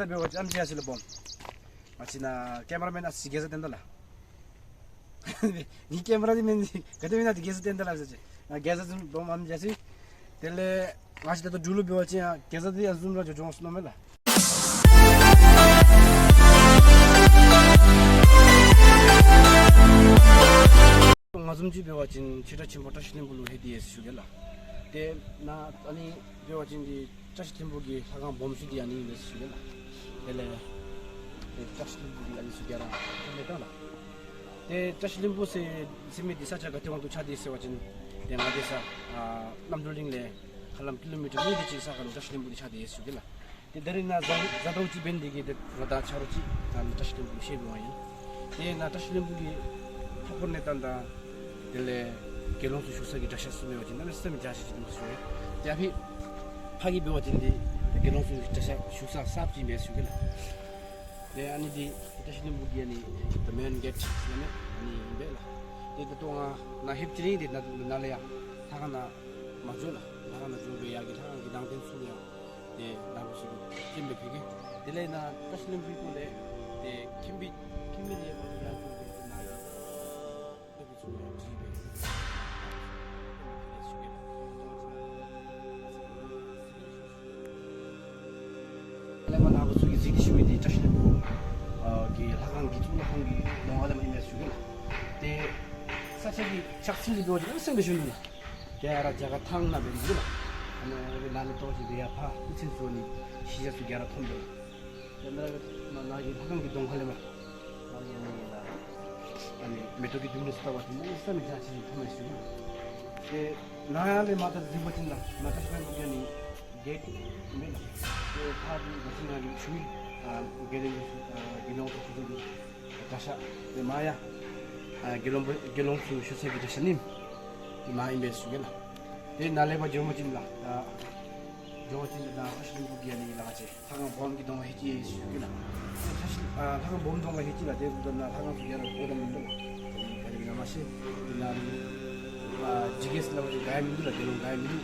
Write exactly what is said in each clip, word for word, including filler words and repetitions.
བེ་བ་ཅམ་ཅི་ཡ་སི་ལ་བོམ། ང་ཅི་ན་ཀེ་མ་ར་མེན་ཨ་སི་གེ་ས་ཏན་ད་ལ། ནི་ཀེ་མ་ར་དི་མེན་ག་དེ་མེན་ཨ་དི་གེ་ས་ཏན་ད་ལ་ཟེར་ཅི། ང་གེ་ས་ཟུམ་བོམ་ཨམ་ཅི་ཡ་སི། དེ་ལས་ང་ཅི་ད་ཏོ་འགྲུལ་ལུ་བེ་བ་ཅི་ཡ་གེ་ས་དི་ཡ་ཟུམ་ར་ཅོ་ཅོང་སུ་ནོ་མེ་ལ། ང་ཚོམ་ཅི་བེ་བ་ཅིན་ཆེ་ཕྲ་ཆེན་པོ་བཀྲ་ཤིས་ལྷུན་པོ་ལུ་ཧེ་ཏི་ཡེ་སི་ཞུ་གེ་ལ། དེ་ན་ཨ་ནི་བེ་བ་ཅིན་དི་བཀྲ་ཤིས་ལྷུན་པོ་གི་ལྷ་ཁང་སྦོམ་ཤོས་དི་ཨ་ནི་ཡེ་སི་ཞུ་གེ་ལ། དེ་ལས་དེ་བཀྲ་ཤིས་ལྷུན་པོ་གི་ཨ་ནི་སུ་གེ་ར་ཁེ་མེ་ཏང་ལ། དེ་བཀྲ་ཤིས་ལྷུན་པོ་སེ་སེ་མི་དི་ས་ཆ་ག་ཏེ་དབང་དུ་ཆ་དི་ཟེར་བ་ཅིན་དེ་ང་དེ་ས་རྣམ་གྲོལ་གླིང་ལས་ཧ་ལམ་ཀི་ལོ་མི་ཊར་གཉིས་དེ་ཅིག་ས་ག་ལུ་བཀྲ་ཤིས་ལྷུན་པོ་དི་ཆ་དི་ཡེ་སི་ཞུ་གེ་ལ། དེ་ད་རིང་ན་ཛ་ཛ་དྲག་ཅིག་བན་དེ་གི་དེ་རོ་ད་ཆ་རོ་ཅིག་ད་ནི་བཀྲ་ཤིས་ལྷུན་པོ་ལུ་ཤེས་དགོས་པ་ཡིན། དེ་ན་བཀྲ་ཤིས་ལྷུན་པོ་གི་ཐོག་ཁོར་ནས་ད་ད་དེ་ལས་དགེ་སློང་ཚུ་བཞུགས་ས་གི་གྲྭ་ཤག་སུ་མེད་པ་ཅིག་ན་ནི་སེམས་རྒྱ་ཆེ་ཅིག་འདུག་ཞུ་བས། དེ་ཕི་ཕ་གི་བེ་བ་ཅིན་དེ་དགེ་སློང་ཚུ་གི་གྲྭ་ཤག་བཞུགས་ས་གསར་ཅིག་མེད་ཞུ་གི་ལ། དེ་ཨ་ནི་དེ་བཀྲ་ཤིས་ལྷུན་པོ་གི་ཨ་ནི་the main gate ན་ནི་ཨ་ནི་ཡིན་པས་ལ། དེ་ད་ལྟོ་ང་ན་ཧིབ་ཅི་རིང་དེ་ན་ན་ལ་ཡ་ལྷ་ཁང་ན་མ་འཇོག་ལ་ལྷ་ཁང་ན་འཇོག་པའི་ཡ་གི་ལྷ་ཁང་གི་ནང་རྟེན་ཚུ་ཡང་དེ་ནང་པོ་ཞིག་གི་སྐྱེམས་པའི་ཕི་གི། དེ་ལས་ན་བཀྲ་ཤིས་ལྷུན་པོའི་སྐོར་ལས་དེ་ཁྱིམ་པའི་ཁྱིམ་མི་ལས་པ་ཡང་ཚུ་དེ་ན་ཡང་ལས་པ་ཚུ་ཡང་བྲིས་པའི་ལས་པ་ནང་པོ་ཚུ་གི་གཟིགས་ཏེ་ཞུ་མི་དེ་བཀྲ་ཤིས་ལྷུན་པོ་གི་ལྷ་ཁང་གི་གཙུག་ལག་ཁང་གི་གདོང་ཁ་ལས་མ་ཡིན་པའི་ཞུ་གི་ལ། དེ་ས་ཆ་གི་ཆགས་ཚུལ་ལས་པ་དེ་སེམས་པའི་ཞུ་འདུག་ལ། རྒྱ་ར་རྒྱ་གར་ཐང་ན་བེ་འདུག་ལ། ཨ་ནི་རེ་ལ་ལེ་ཏོག་ཅིག་བེ་ཡ་ཕ་ཨུ་ཚན་སོ་ནི་ཤི་ཇ་སུ་རྒྱ་ར་ཐོན་འདུག་ལ། དེ་ན་རེ་མ་ན་གི་ལྷ་ཁང་གི་གདོང་ཁ་ལེ་མ་ན་གི་ནི་ལ་ཨ་ནི་མེ་ཏོག་གི་རྡུལ་ལུ་སུ་ལྟ་བ་དེ་ན་ས་མི་ཇ་ཆི་ཐོན་མ་ཞུ་ལ། དེ་ན་ཡ་ལེ་མ་ད་འཛིན་པ་ཅིན་ལ་མ་ད་ཤ་འདུག་ཡ་ནི་གེ་ཏི་མེ་ལ། དེ་ཕ་དེ་ན་ཅི་ན་གི་ཆུ་ཡི་གེ་ཏི་གི་ལོང་ཐོག་ཁུ་ཏུ་གྲྭ་ཤག་དེ་མ་ཡ། དགེ་སློང་དགེ་སློང་ཚུ་བཞུགས་ས་གི་གྲྭ་ཤག་ནི་དེ་མ་ཡིན་པའི་ཞུ་གི་ལ། དེ་ན་ལེ་བ་ཇོ་མོ་ཅིན་ལ་ད་ཇོ་མོ་ཅིན་ལ་ད་ཁ་ཤི་ལུ་གི་ནི་ལ་ཅེ་ལྷ་ཁང་སྦོམ་གི་གདོང་ལ་ཧེ་ཅི་ཞུ་གི་ལ། ཁ་ཤི་ལྷ་ཁང་སྦོམ་གདོང་ལ་ཧེ་ཅི་ལ་དེ་གུ་ན་ལྷ་ཁང་ཚུ་རྒྱ་ར་གོ་དམ་མི་འདུག་ག་རེ་ན་མ་ཤེས་དེ་ན་ཇི་གེ་སི་ལ་བ་ཇི་ག་ཡ་མི་འདུག་ལ་དགེ་སློང་ག་ཡ་མི་འདུག་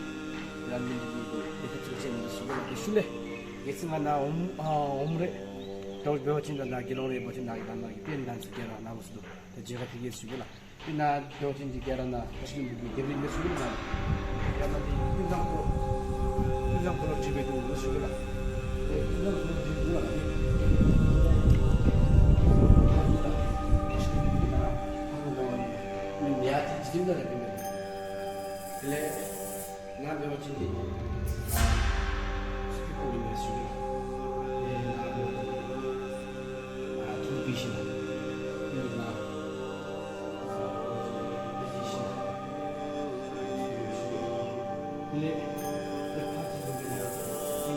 ཡ་མི་འདུག་དེ་དེ་ཚུ་ཅེ་མི་འདུག་ཞུ་གི་ལ། དེ་ཤུ་ལེ་ཡེ་ཚི་ང་ན་འོམ་འོམ་རེ། ཏོག་བེ་བ་ཅིན་ད་ན་དགེ་སློང་རེ་བ་ཅིན་ན་གི་ད་ན་གི་པེན་དང་ཚུ་རྒྱ་ར་ན་བུ་སུ་དུ་ད་རྗེས་ཁ་ཕི་གེ་ཞུ་གི་ལ། དེ་ན་བེ་བ་ཅིན་གྱི་རྒྱ་ར་ན་ད་ཤི་ལུ་གི་རྒྱབ་རི་མེ་ཞུ་གི་ལ། ཡ་ན་དེ་ཀུན་བཟང་ཁོ་ཀུན་བཟང་ཁོ་ལོ་བྲིས་པའི་དུ་མེ་ཞུ་གི་ལ། དེ་ཀུན་བཟང་ཁོ་ལོ་བྲིས་གི་ལ། དེ་ད་ཤི་ལུ་གི་ད་ཧ་གོ་གོ་ནི་མི་ཡ་དེ་ཇི་ལ་ར་གི་མེ་དེ་ལས། ང་འདོད་པ་ཅན་གྱི་ཨ་སྤྱི་ཁོག་ཡིན་པའི་ཞུ་གི་ལ། དེ་ང་འདོད་པ་ཅན་གྱི་ཨ་ཐུགས་ཀྱི་ཤིང་ལ། དེ་ཡིན་ན་ཨ་ཐུགས་ཀྱི་ཤིང་ལ། དེ་ལས་དེ་ཕ་ཚིག་ཏུ་འདི་ལ་ཡང་ཐུགས་ཀྱི་ཤིང་ལ།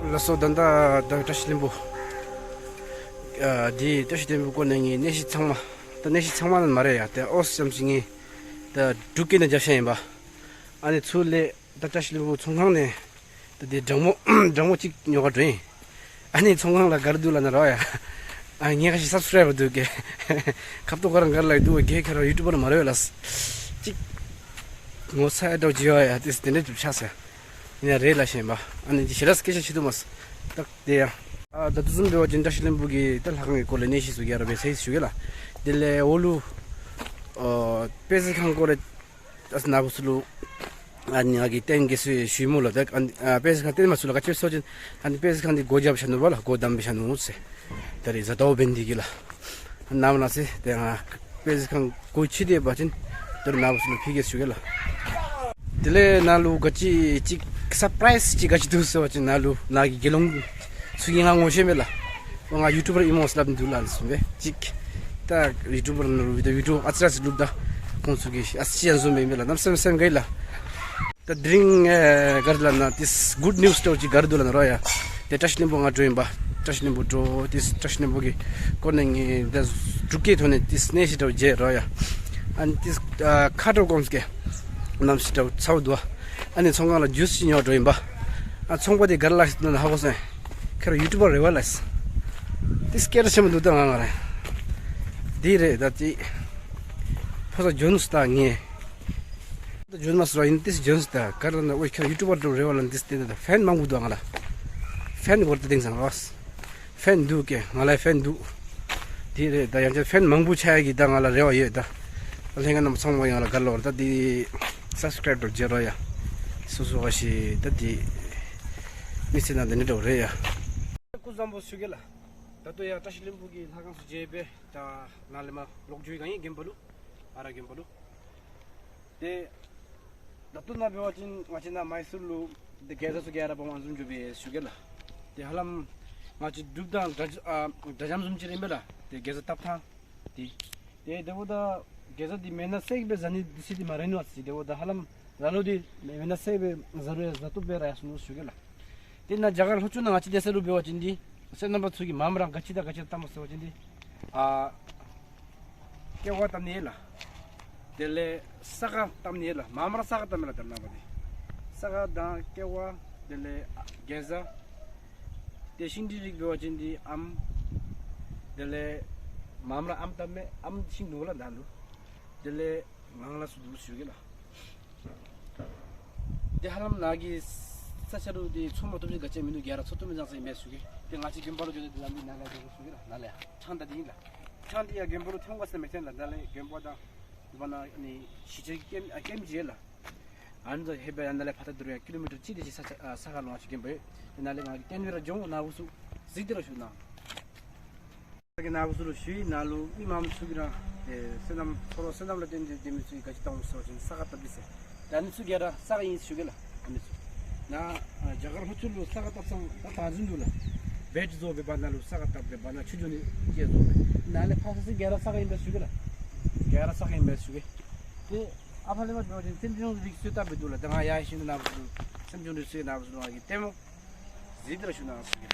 ལགས་སོ། ད་ལྟ་ད་བཀྲ་ཤིས་ལྷུན་པོ། ཨ་འདི་བཀྲ་ཤིས་ལྷུན་པོ་སྐོར་ནས་ངའི་གནས་གཞི་ཚང་མ། ད་གནས་གཞི་ཚང་མ་ལ་མ་རེད་ཡ། དེ་ཨོ་སི་ཙམ་ཞིག་ངས་ད་འབྲུག་སྐད་ནས་རྒྱབ་ཤ་ཡིན་པ། ཨ་ནི་ཚུར་ལས་ད་བཀྲ་ཤིས་ལྷུན་པོ་ཚོང་ཁང་ནས་ད་དེ་སྦྲང་མོ་སྦྲང་མོ་གཅིག་ཉོ་ག་འགྲོ་ཡིན། ཨ་ནི་ཚོང་ཁང་ལ་ག་རེ་འདུག་ལབ་ན་རོ་ཡ། ཨ་ངས་ཁ་ཤས་སབ་སི་ཀ་རའི་བར་འདུག་གས། ཁ་ཐོག་ཁོ་རང་ག་རེ་ལབ་འདུག་གས། ཁྱེད་རང་ཡུ་ཊུབ་པར་མ་རེད་ལ། གཅིག་ངོ་ཚ་ཡ་འདྲ་བོ་ཅིག་ཡོད་ཡ། དེ་དེ་འདྲ་ཅིག་ཆགས་སོང་། ཡིན་ཡ་རེད་ལ་ཤེས་པ། ཨ་ནི་ཞེ་དྲག་སྐད་ཆ་བཤད་ཐུབ་མ་སོང་། ད་དེ་ཡ། ཨ་ད་དུ་ཙམ་འབད་བ་ཅིན་བཀྲ་ཤིས་ལྷུན་པོ་གི་ད་ལྷ་ཁང་གི་སྐོར་ལ་གནས་གཞི་བཟོ་རྒྱུ་ར་བའི་ས་ཡིག་ཞུ་གི་ལ། དེ་ལས་འོག་ལུ་ཨ་དཔེ་ཆ་ཁང་སྐོར་ལ་ཨ་ན་བུ་ཚུ་ལུ་ཨ་ནི་ང་གི་རྟེན་དགེ་སོའི་ཞུས་མོ་ལ། ད་ཨ་ནི་ཨ་དཔེ་ཆ་ཁང་རྟེན་མ་ཚུ་ལ་ག་ཅེབ་སོ་ཅིན་ཨ་ནི་དཔེ་ཆ་ཁང་འདི་སྒོ་རྒྱབ་བཞག་ནུག་པ་ལ། སྒོ་བསྡམས་བཞག་ནུག་ཟེར། ད་རེས་གཟའ་ཟླ་བ་བན་འདི་གི་ལ། ནམ་ལ་སེ་དེ་ང་དཔེ་ཁང་གོ་ཆི་དེ་བ་ཅིན་དེར་ནག་པོ་སུ་ལ་ཕི་གེ་ཞུ་གེ་ལ། དེ་ལས་ན་ལུ་ག་ཅི་ཅིག་སར་པ་རའི་སི་ཅིག་ག་ཅི་འདུག་ཟེར་བ་ཅིན་ན་ལུ་ན་གི་དགེ་སློང་ཚུ་གི་ང་ངོ་ཤེས་མེད་ལ། ང་ཡུ་ཊུ་བར་ཨིན་མོ་སླབ་འདུག་ལ་ཟེར་བས་ཅིག་ད་ཡུ་ཊུ་བར་ན་ལུ་བི་ཌི་ཡོ་ཨ་ཙི་ར་སི་ལུབ་ད་ཁོང་ཚུ་གི་ཨ་ཙི་ཅན་བཟོ་མེད་མེད་ལ་ནམ་སེམས་སེམས་གེ་ལ། ད་དེ་རིང་ག་རེ་ལ་ན་དེ་གུཌ་ནིའུ་སི་ཏོ་ཅིག་ག་རེ་འདུག་ལ་ན་རོ་ཡ། དེ་བཀྲ་ཤིས་ལྷུན་པོ་ང་འགྲོ་ཡིན་པ། བཀྲ་ཤིས་ལྷུན་པོ་འགྲོ་དེ་བཀྲ་ཤིས་ལྷུན་པོ་གི་སྐོར་ནས་ངས་དེ་འབྲུག་སྐད་ཐོག་ནས་དེ་གནས་ཤིག་འདྲ་བོ་མཇལ་རོ་ཡ། ཨ་ནི་དེ་ཁ་དྲོ་གོམས་ཀྱི་གནམ་གཤིས་འདྲ་བོ་ཚ་བོ་འདུག་ཨ་ནི་ཚོང་ཁང་ལ་ཇུས་ཅིག་ཉོ་འགྲོ་ཡིན་པ། ཨ་ཚོང་པ་དེ་ག་རེ་ལ་ཞིག་འདུག་ན་ཧ་གོ་སོང་། ཁྱེད་རང་ཡུ་ཊུ་བར་རེད་བ་ལ། དེ་སྐད་ཆ་ཆེན་པོ་འདུག་ད་ང་ང་རེད། དེ་རེད་ད་དེ་ཕོ་ས་ཇོན་སི་ད་ངས། ད་ཇོན་མ་སུ་ར་ཡིན་ཏིས་ཇོན་སི་ད་ག་རེ་ན་འོ་ཁྱེད་ཡུ་ཊུ་བར་འགྲོ་རེ་བ་ལ་འདིས་བསྟན་ད་ཧྥན་མང་པོ་འདུག་ང་ལ། ཧྥན་གོར་ད་དེང་སང་རོ། ཧྥན་འདུག་གེ་ང་ལ་ཧྥན་འདུག་དེ་རེད་ད་ཡང་ཅིག་ཧྥན་མང་པོ་ཆགས་ཡ་གི་ད་ང་ལ་རེ་བ་ཡོད་ད། ད་ལྷན་རྒྱས་རྣམས་ཚང་མ་ཡང་ལ་ག་ལོར་ད་དེ་སབ་སི་ཀ་རེབ་འགྲོ་བརྗེ་རོ་ཡ། སོ་སོ་བ་ཞིག་ད་དེ་མི་ཚེ་ནང་དེ་ནི་འགྲོ་རེད་ཡ། སྐུ་གཟུགས་བཟང་པོ་ཞུ་གེ་ལ། ད་ལྟོ་ཡ་བཀྲ་ཤིས་ལྷུན་པོ་གི་ལྷ་ཁང་སུ་མཇལ་བས་ད་ན་ལེ་མ་ལོག་འཇུ་གང་ཡིན་རྒན་པ་ལུ། ཨ་ར་རྒན་པ་ལུ། དེ་ད་ལྟོ་ན་འབད་བ་ཅིན་ང་ཅི་ན་མའི་སུར་ལུ་དེ་དགེ་རྩ་སུ་ག་ར་བང་བང་འཛོམས་འཇུ་བས་ཞུ་གེ་ལ། དེ་ཧ་ལམ་ང་ཅི་སྒྲུབ་དང་དགྲ་ཨ་དགྲ་འཇམ་བཟུམ་ཅི་རེད་མེད་ལ། དེ་དགེ་རྩ་བཏབ་ཐང་དེ། དེ་དེ་བོ་ད་དགེ་རྩ་དེ་མེད་ན་སེག་པའི་ཟ་ནི་དེ་སི་དེ་མ་རེད་ནོ་སི་དེ་བོ་ད་ཧ་ལམ་ར་ལོ་དེ་མེད་ན་སེག་པའི་ཟ་རུ་ཡ་ཟ་ཏུ་པའི་ར་ཡ་སུ་ནོ་ཞུ་གེ་ལ། དེ་ན་རྒྱ་གར་ལྷོ་ཕྱོགས་ན་ང་ཅི་དེ་ས་རུ་འབད་བ་ཅིན་དེ་སེམས་རྣམ་པ་ཚུ་གི་མ་མ་རང་ག་ཅི་ད་ག་ཅི་ད་ལྟ་མོ་ཟེར་བ་ཅིན་དེ་ཨ་ཀེ་བ་བཏབ་ནི་ལ། དེ་ལས་ས་ག་བཏབ་ནི་ལ་མ་མ་རང་ས་ག་བཏབ་ནི་ལ་བཏབ་ན་བ་དེ་ས་ག་དང་ཀེ་བ་དེ་ལས་དགེ་རྩ། དེ་ཤིང་འབྲས་རིགས་འབད་བ་ཅིན་དེ་ཨམ། དེ་ལས་མ་མ་རང་ཨམ་བཏབ་མེད་ཨམ་ཤིང་འདུག་ལ་ད་ལུ། དེ་ལས་ངང་ལ་སུ་འདུག་ཞུ་གེ་ལ། དེ་ཧ་ལམ་ནག་གི་ས་ཆ་རུ་དེ་ཚོང་མ་ཐོབ་ཅིག་ག་ཅི་མི་འདུག་རྒྱ་ར་ཚོ་ཐུ་མི་ཙང་ཙང་ཡིན་པས་ཞུ་གེ། དེ་ང་ཅི་རྒན་པ་ལུ་བརྗོད་དེ་ལམ་འདི་ནག་ལ་རྒྱ་རུ་ཞུ་གེ་ལ་ནག་ལ་ཡ་ཁྲང་ད་དེ་ཡིན་ལ། ཁྲང་དེ་ཡ་རྒན་པ་ལུ་ཐོང་ག་ས་མེད་ཐེན་ལ་ད་ལས་རྒན་པ་དང་། དེ་བ་ན་ནི་ཤི་ཆེ་ཀེམ་ཨ་ཀེམ་ཇེ་ལ། ཨ་ནི་ཧེ་བ་ཡ་ནག་ལ་ཕ་ད་དུར་ཡ་ཀི་ལོ་མི་ཊར་ཅི་དེ་ཅི་ས་ཆ་ས་ག་ལོང་ཅི་རྒན་པ་ཡོད། དེ་ནག་ལ་ང་གི་ཏན་བི་ར་ཇོང་ན་བུ་སུ་ཟིག་དེ་ར་ཞུ་ན། ཀྱི་ན་བུ་སུ་རུ་ཞུས་ན་ལུ་མི་མང་ཚུ་གི་ར། དེ་སེམས་ནམ་ཚོར་བ་སེམས་ནམ་ལ་བརྟེན་ཏེ་དེ་མི་ཚུ་གི་ག་ཅི་བཏང་སོ་ཅིན་ས་ག་བཏབ་དེ་ཟེར། ད་ནི་ཚུ་ག་ར་ས་ག་ཡིན་ཞུ་གེ་ལ། ཨ་ནི་ཚུ་ན་རྒྱ་གར་ལྷོ་ཕྱོགས་ལུ་ས་ག་བཏབ་སང་ད་ད་ཟིན་འདུག་ལ། བེད་བཟོ་བའི་བར་ན་ལུ་ས་ག་བཏབ་པའི་བར་ན་ཆུ་ཇོ་ནི་ཅེ་བཟོ་བའི་ན་ལས་ཕ་ས་སི་ག་ར་ས་ག་ཡིན་པས་ཞུ་གེ་ལ། ག་ར་ས་ག་ཡིན་པས་ཞུ་གེ། དེ་ཨ་ཕ་ལེ་བ་འགྲོ་ཅིན་སེམས་ཆུང་རིགས་སུ་བཏབ་པའི་འདུག་ལ། ད་ང་ཡ་ཤིན་ཏུ་ན་བུ་སུ་སེམས་ཆུང་རིགས་སུ་ན་བུ་སུ་ང་གི་ལྟད་མོ་ཟིག་དེ་ར་ཞུ་ན་ཞུ་གེ།